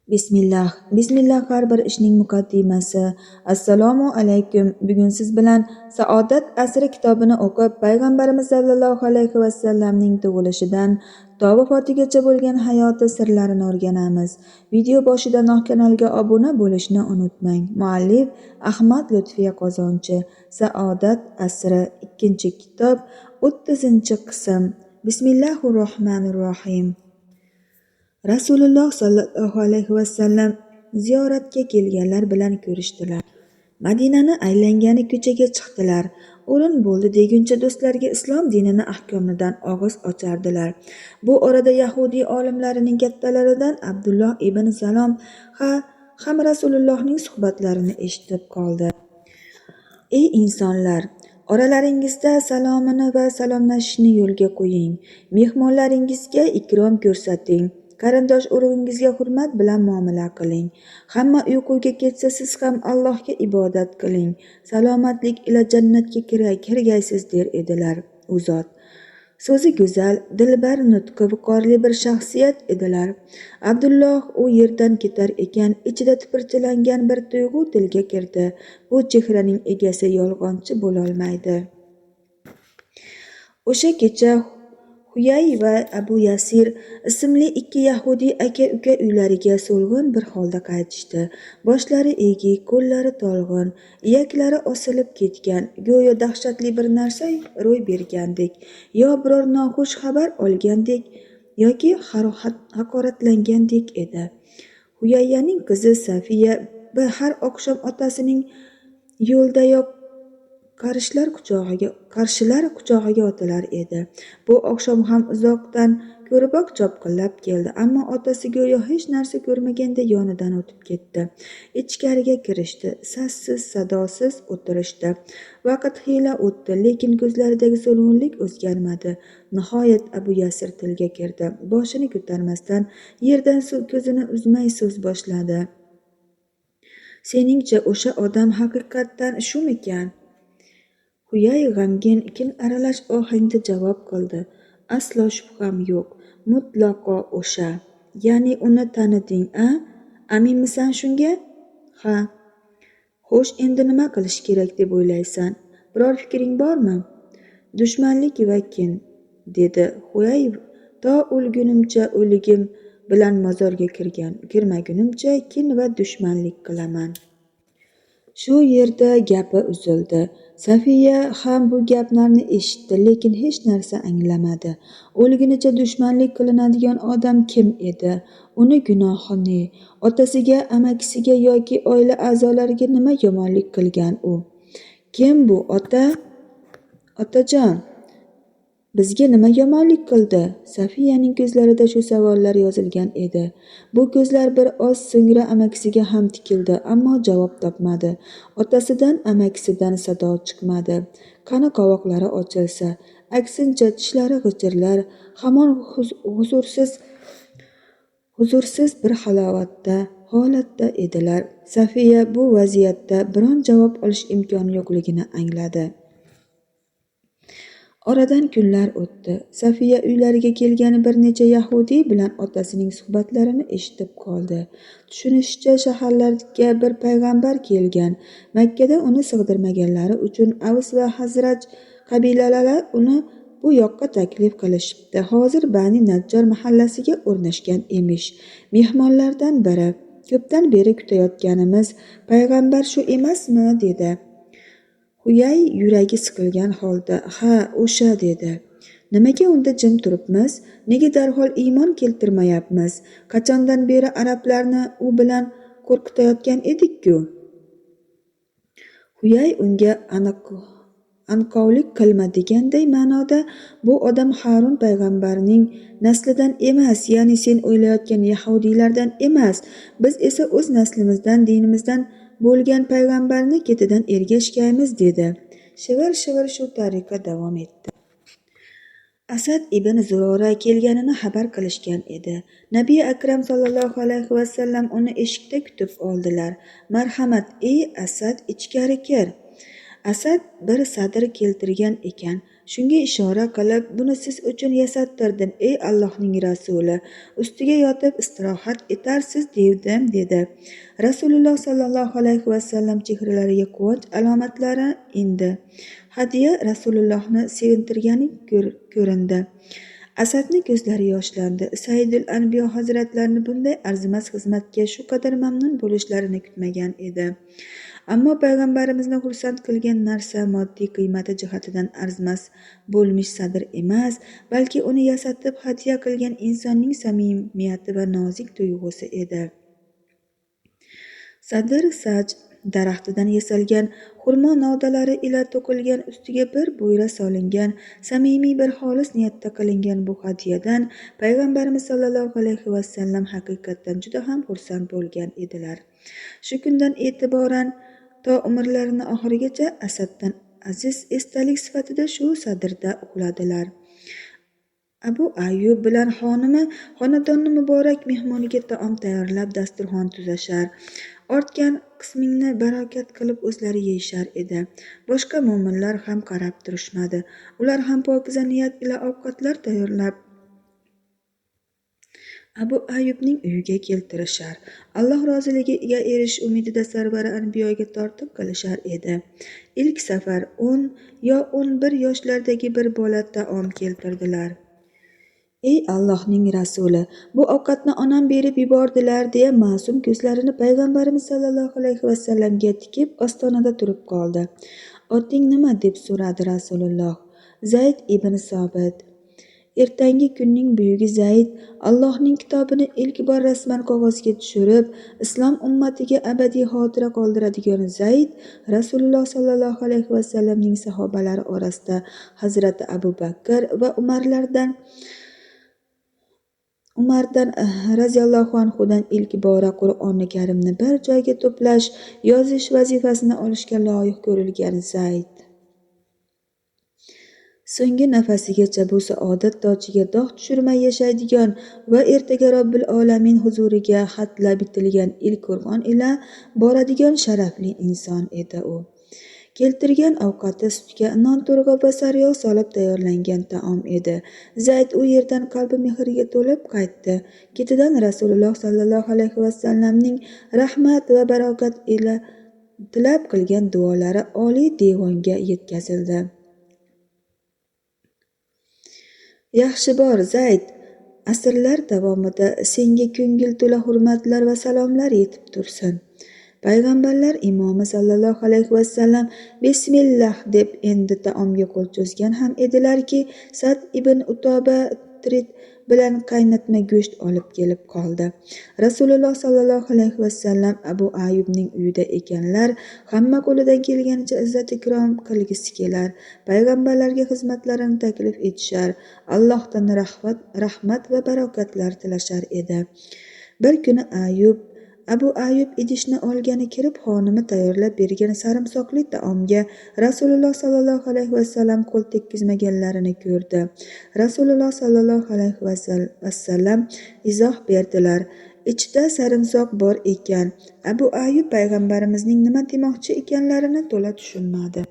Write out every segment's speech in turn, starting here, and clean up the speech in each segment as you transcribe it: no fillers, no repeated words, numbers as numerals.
Bismillah. Bismillah har bir ishning muqaddimasi. Assalomu alaykum. Bugun siz bilan Saodat asri kitobini o'qib, Payg'ambarimiz sallallohu alayhi vasallamning tug'ilishidan to vafotigacha bo'lgan hayoti sirlarini o'rganamiz. Video boshidanoq kanalga obuna bo'lishni unutmang. Muallif Ahmad Lutfiya Qozonchi. Saodat asri 2-kitob, 30-qism. Bismillahir rohmanir rohim. Rasululloh sollallohu alayhi vasallam ziyoratga kelganlar bilan ko'rishdilar. Madinani aylangani ko'chaga chiqdilar. O'rin bo'ldi deguncha do'stlarga islom dinini ahkomidan og'iz ochardilar. Bu orada yahudiy olimlarining kattalaridan Abdulloh ibn Salom ham Rasulullohning suhbatlarini eshitib qoldi. Ey insonlar! Oralaringizda salomini va salomlashishni yo'lga qo'ying. Mehmonlaringizga ikrom ko'rsating. Qarindosh urug'ingizga hurmat bilan muomala qiling. Hamma uyquga ketsa, siz ham Allohga ibodat qiling. Salomatlik ila jannatga kirgaysiz der edilar u zot. So'zi go'zal, dilbar nutqi viqorli bir shaxsiyat edilar. Abdulloh u yerdan ketar ekan, ichida tipirchilangan bir tuyg'u tilga kirdi. Bu chehraning egasi yolg'onchi bo'lolmaydi. O'sha kecha Huyay va Abu Yasir ismli ikki yahudiy aka-uka uylariga so'lg'in bir holda qaytishdi. Boshlari egik, qo'llari tolg'in, iyaklari osilib ketgan, go'yo dahshatli bir narsa ro'y bergandek, yo biror noxush xabar olgandek yoki haqoratlangandek edi. Huyayyaning qizi Safiya har oqshom otasining yo'ldayoq qarshilar quchog'iga otilar edi. Bu oqshom ham uzoqdan ko'riboq chopqillab keldi, ammo otasi go'yo hech narsa ko'rmaganda yonidan o'tib ketdi. Ichkariga kirishdi, sassiz, sadosiz o'tirishdi. Vaqt xiyla o'tdi, lekin ko'zlaridagi so'lg'inlik o'zgarmadi. Nihoyat Abu Yasir tilga kirdi. Boshini ko'tarmasdan yerdan ko'zini uzmay so'z boshladi. Seningcha o'sha odam haqiqatdan shumikan? Huyay g'amgin, kin aralash ohangda javob qildi. Aslo shubham yo'q, mutlaqo o'sha. Ya'ni uni taniding, a? Aminmisan shunga? Ha. Xo'sh, endi nima qilish kerak deb o'ylaysan? Biror fikring bormi? Dushmanlik va kin, dedi Huyay. To o'lgunimcha, o'ligim bilan mozorga kirmagunimcha kin va dushmanlik qilaman. Shu yerda gapi uzildi. Safiya ham bu gaplarni eshitdi, lekin hech narsa anglamadi. O'lgunicha dushmanlik qilinadigan odam kim edi? Uni gunohi ne? Otasiga, amakisiga yoki oila a'zolariga nima yomonlik qilgan u? Kim bu ota? Otajon, bizga nima yomonlik qildi? Safiyaning ko'zlarida shu savollar yozilgan edi. Bu ko'zlar bir oz so'ngra amakisiga ham tikildi, ammo javob topmadi. Otasidan, amakisidan sado chiqmadi. Qani qovoqlari ochilsa, aksincha tishlari g'ijirlar, hamon huzursiz bir holatda edilar. Safiya bu vaziyatda biron javob olish imkoni yo'qligini angladi. Oradan kunlar o'tdi. Safiya uylariga kelgan bir necha yahudiy bilan otasining suhbatlarini eshitib qoldi. Tushunishicha, shaharlarga bir payg'ambar kelgan. Makkada uni sig'dirmaganlari uchun Avs va Hazraj qabilalari uni bu yoqqa taklif qilishibdi. Hozir Bani Najjor mahallasiga o'rnashgan emish. Mehmonlardan biri, ko'pdan beri kutayotganimiz payg'ambar shu emasmi, dedi. Huyay yuragi siqilgan holda, ha, o'sha, dedi. Nimaga unda jim turibmiz? Nega darhol iymon keltirmayapmiz? Qachondan beri arablarni u bilan qo'rqitayotgan edik-ku? Huyay unga anqovlik qilma deganday ma'noda, bu odam Harun payg'ambarning naslidan emas, ya'ni sen o'ylayotgan yahudiylardan emas. Biz esa o'z naslimizdan, dinimizdan bo'lgan payg'ambarni ketidan ergashgaymiz, dedi. Shivir-shivir shu tariqa davom etdi. Asad ibn Zurora kelganini xabar qilishgan edi. Nabiy Akram sallallohu alayhi vasallam uni eshikda kutib oldilar. Marhamat, ey Asad, ichkari kir. Asad bir sadr keltirgan ekan. Shunga ishora qilib, buni siz uchun yasattirdim, ey Allohning rasuli, ustiga yotib istirohat etarsiz devdim, dedi. Rasululloh sallallohu alayhi vasallam chehralariga quvonch alomatlari indi. Hadya Rasulullohni sevintirgani ko'rindi. Asadning ko'zlari yoshlandi. Sayyidul Anbiyo hazratlarini bunday arzimas xizmatga shu qadar mamnun bo'lishlarini kutmagan edi. Ammo payg'ambarimizni xursand qilgan narsa moddiy qiymati jihatidan arzimas bo'lmish sadr emas, balki uni yasatib hadya qilgan insonning samimiyati va nozik tuyg'usi edi. Sadr saj daraxtidan yasalgan, xurmo novdalari ila to'qilgan, ustiga bir bo'yra solingan, samimiy bir xolis niyatda qilingan bu hadyadan payg'ambarimiz sollallohu alayhi vasallam haqiqatdan juda ham xursand bo'lgan edilar. Shu kundan e'tiboran to umrlarini oxirigacha Asaddan aziz esdalik sifatida shu sadrda uxladilar. Abu Ayyub bilan xonimi xonadonni muborak mehmoniga taom tayyorlab dasturxon tuzashar. Ortgan qismingni barokat qilib o'zlari yeyishar edi. Boshqa mo'minlar ham qarab turishmadi. Ular ham pokiza niyat ila ovqatlar tayyorlab Abu Ayyubning uyiga keltirishar. Alloh roziligiga erishish umidida sarvari anbiyoga tortiq qilishar edi. Ilk safar 10 yo 11 yoshlardagi bir bola taom keltirdilar. Ey Allohning rasuli, bu ovqatni onam berib yubordilar, deya ma'sum ko'zlarini payg'ambarimiz sallallohu alayhi vasallamga tikib ostonada turib qoldi. Oting nima, deb so'radi Rasululloh. Zayd ibn Sobit. Ertangi kunning buyugi Zayd Allohning kitobini ilk bor rasman qog'ozga tushirib, islom ummatiga abadiy xotira qoldiradigan Zayd Rasululloh sallallohu alayhi vasallamning sahobalari orasida Hazrati Abu Bakr va Umardan radhiyallohu anhudan ilk bora Qur'oni Karimni bir joyga to'plash, yozish vazifasini olishga loyiq ko'rilgan Zayd. So'nggi nafasigacha bu saodat tojiga dog' tushirmay yashaydigan va ertaga Robbil olamin huzuriga xatla bitilgan ilk Qur'on ila boradigan sharafli inson edi u. Keltirgan ovqati sutga non to'rg'ab va sariyog' solib tayyorlangan taom edi. Zayd u yerdan qalbi mehrga to'lib qaytdi. Ketidan Rasululloh sallallohu alayhi vasallamning rahmat va barokat ila tilab qilgan duolari oliy devonga yetkazildi. Yaxshi bor, Zayd, asrlar davomida senga ko'ngil to'la hurmatlar va salomlar yetib tursin. Payg'ambarlar imomi sallallohu alayhi vasallam bismillah deb endi taomga qo'l cho'zgan ham edilarki, Sad ibn Utoba trit bilan qaynatma go'sht olib kelib qoldi. Rasululloh sallallohu alayhi vasallam Abu Ayyubning uyida ekanlar, hamma qo'lidan kelganicha izzat ikrom qilgisi kelar, payg'ambarlarga xizmatlarini taklif etishar, Allohdan rahmat va barokatlar tilashar edi. Bir kuni Abu Ayyub idishni olgani kirib, xonimi tayyorlab bergan sarimsoqli taomga Rasululloh sallallohu alayhi vasallam qo'l tekkizmaganlarini ko'rdi. Rasululloh sallallohu alayhi vasallam izoh berdilar. Ichida sarimsoq bor ekan. Abu Ayyub payg'ambarimizning nima demoqchi ekanlarini to'la tushunmadi.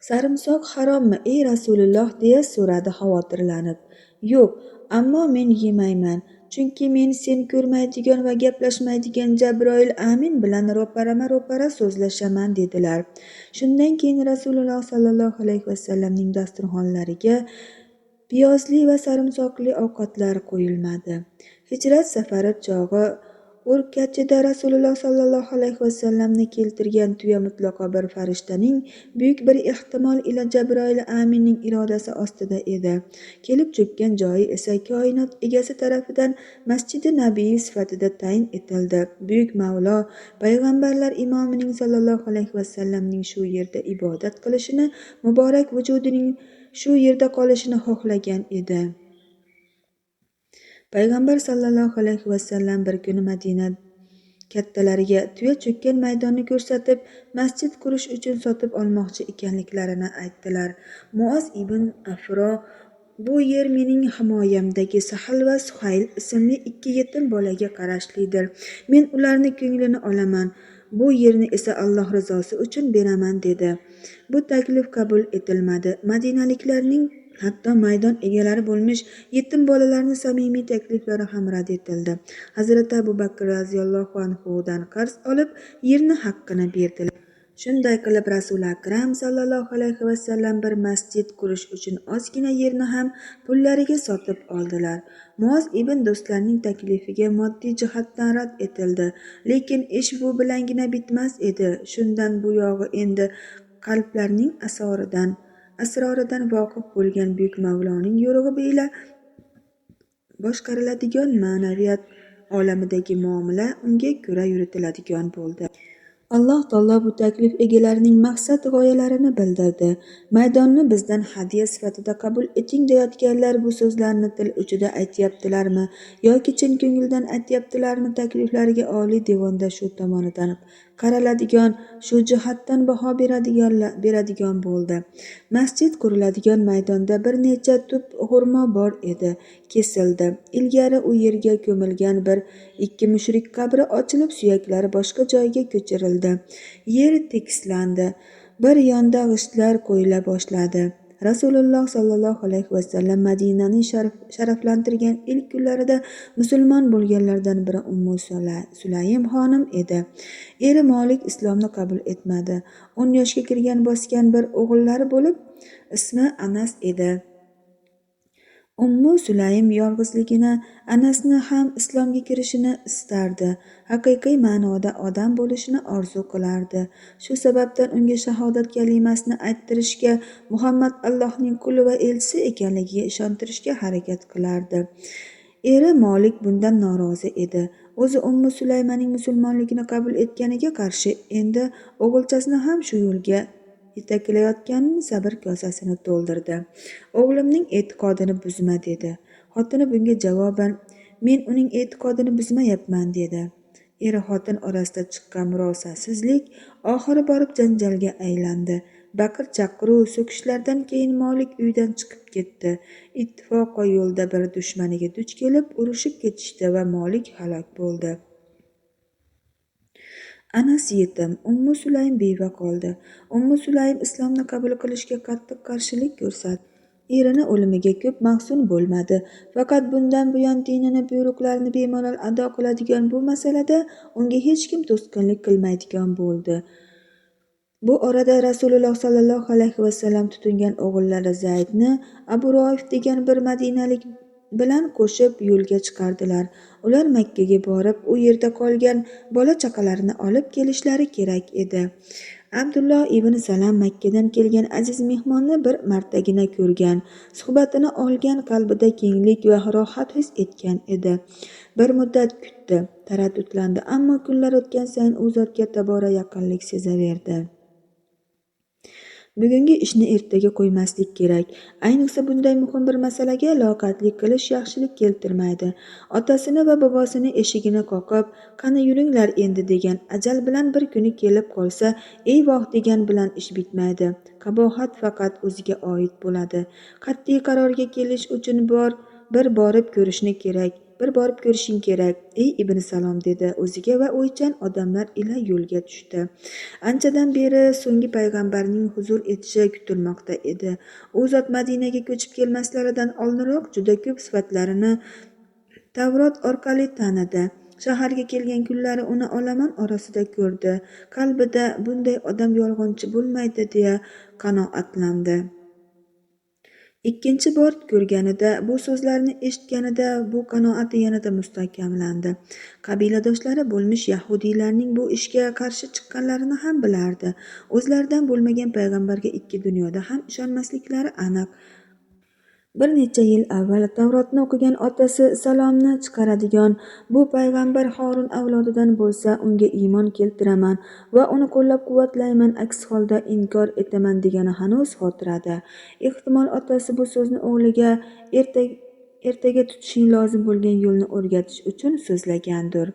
Sarimsoq harommi, ey Rasululloh, deya so'radi xavotirlanib. Yo'q, ammo men yemayman. Chunki men sen ko'rmaydigan va gaplashmaydigan Jabroil amin bilan ro'parama-ro'para so'zlashaman, dedilar. Shundan keyin Rasululloh sallallohu alayhi vasallamning dasturxonlariga piyozli va sarimsoqli ovqatlar qo'yilmadi. Hijrat safari chog'i O'rkachida Rasululloh sallallohu alayhi vasallamni keltirgan tuya mutlaqo bir farishtaning buyuk bir ehtimol ila Jabroil aminning irodasi ostida edi. Kelib cho'kkan joyi esa koinot egasi tarafidan Masjidi Nabiy sifatida tayin etildi. Buyuk Mavlo payg'ambarlar imomining sallallohu alayhi vasallamning shu yerda ibodat qilishini, muborak vujudining shu yerda qolishini xohlagan edi. Payg'ambar sallallohu alayhi vasallam bir kuni Madina kattalariga tuya cho'kkan maydonni ko'rsatib, masjid qurish uchun sotib olmoqchi ekanliklarini aytdilar. Muoz ibn Afro: bu yer mening himoyamdagi Sahl va Suhayl ismli ikki yetim bolaga qarashlidir. Men ularni ko'nglini olaman. Bu yerni esa Alloh rizosi uchun beraman dedi. Bu taklif qabul etilmadi. Madinaliklarning hatto maydon egalari bo'lmish yetim bolalarning samimiy takliflari ham rad etildi. Hazrati Abu Bakr roziyallohu anhudan qarz olib, yerni haqqini berdilar. Shunday qilib Rasuli Akram sallallohu alayhi vasallam bir masjid qurish uchun ozgina yerni ham pullariga sotib oldilar. Muoz ibn do'stlarning taklifiga moddiy jihatdan rad etildi, lekin ish bu bilangina bitmas edi. Shundan bu yog'i endi qalblarning asroridan voqif bo'lgan buyuk Mavloning yo'rig'i ila boshqariladigan ma'naviyat olamidagi muomala unga ko'ra yuritiladigan bo'ldi. Alloh taolo bu taklif egalarining maqsad g'oyalarini bildirdi. Maydonni bizdan hadya sifatida qabul eting deyotganlar bu so'zlarni til uchida aytyaptilarmi yoki chin ko'ngildan aytyaptilarmi, takliflariga oliy devonda shu tomonidan qaraladigan, shu jihatdan baho beradigan bo'ldi. Masjid quriladigan maydonda bir necha tup xurmo bor edi, kesildi. Ilgari u yerga ko'milgan bir ikki mushrik qabri ochilib, suyaklari boshqa joyga ko'chirildi. Yer tekislandi. Bir yonda g'ishtlar qo'yila boshladi. Rasululloh sollallohu alayhi vasallam Madinani sharaflantirgan ilk kunlarida musulmon bo'lganlardan biri Ummu Sulaym xonim edi. Eri Molik islomni qabul etmadi. 10 yoshga kirgan bosgan bir o'g'illari bo'lib, ismi Anas edi. Ummu Sulaym yolg'izligini, Anasni ham islomga kirishini istardi. Haqiqiy ma'noda odam bo'lishini orzu qilardi. Shu sababdan unga shahodat kalimasini ayttirishga, Muhammad Allohning quli va elchisi ekanligiga ishontirishga harakat qilardi. Eri Molik bundan norozi edi. O'zi Ummu Sulaymaning musulmonlikni qabul etganiga qarshi endi o'g'ilchasini ham shu yo'lga yetaklayotganini sabr kosasini to'ldirdi. O'g'limning e'tiqodini buzma dedi. Xotini bunga javoban men uning e'tiqodini buzmayapman dedi. Er xotin orasida chiqqan murosasizlik oxiri borib janjalga aylandi. Baqir-chaqiruv, so'kishlardan keyin Molik uydan chiqib ketdi. Ittifoqo yo'lda bir dushmaniga duch kelib, urushib ketishdi va Molik halok bo'ldi. Anas yetim, Ummu Sulaym beva qoldi. Ummu Sulaym islomni qabul qilishga qattiq qarshilik ko'rsatdi. Erini o'limiga ko'p mahzun bo'lmadi. Faqat bundan buyon dinini buyruqlarini bemalol ado qiladigan bu masalada unga hech kim to'sqinlik qilmaydigan bo'ldi. Bu orada Rasululloh sollallohu alayhi vasallam tutingan o'g'illari Zaydni Abu Roif degan bir madinalik bilan qo'shib yo'lga chiqardilar. Ular Makkaga borib, u yerda qolgan bola chaqalarini olib kelishlari kerak edi. Abdulloh ibn Salam Makkadan kelgan aziz mehmonni bir martagina ko'rgan, suhbatini olgan, qalbida kenglik va rohat his etgan edi. Bir muddat kutdi, taraddudlandi, ammo kunlar o'tgan sayin u zotga tobora yaqinlik sezaverdi. Bugungi ishni ertaga qo'ymaslik kerak. Ayniqsa bunday muhim bir masalaga loqaydlik qilish yaxshilik keltirmaydi. Otasini va bobosini eshigini qoqib, qani yuringlar endi degan ajal bilan bir kuni kelib qolsa, eyvoh degan bilan ish bitmaydi. Qabohat faqat o'ziga oid bo'ladi. Qat'iy qarorga kelish uchun bir borib ko'rishni kerak. Bir borib ko'rishing kerak, ey Ibn Salom dedi o'ziga va o'ychan odamlar ila yo'lga tushdi. Anchadan beri so'nggi payg'ambarning huzur etishi kutilmoqda edi. U zot Madinaga ko'chib kelmaslaridan oldinroq juda ko'p sifatlarini Tavrot orqali tanidi. Shaharga kelgan kunlari uni olomon orasida ko'rdi. Qalbida bunday odam yolg'onchi bo'lmaydi deya qanoatlandi. Ikkinchi bor ko'rganida, bu so'zlarni eshitganida bu qanoati yanada mustahkamlandi. Qabiladoshlari bo'lmish yahudiylarning bu ishga qarshi chiqqanlarini ham bilardi. O'zlaridan bo'lmagan payg'ambarga ikki dunyoda ham ishonmasliklari aniq. Bir necha yil avval Tavrotni o'qigan otasi salomni chiqaradigan bu payg'ambar Horun avlodidan bo'lsa, unga iymon keltiraman va uni qo'llab-quvvatlayman, aks holda inkor etaman degani hanuz xotirada. Ehtimol otasi bu so'zni o'g'liga ertaga tutishing lozim bo'lgan yo'lni o'rgatish uchun so'zlagandir.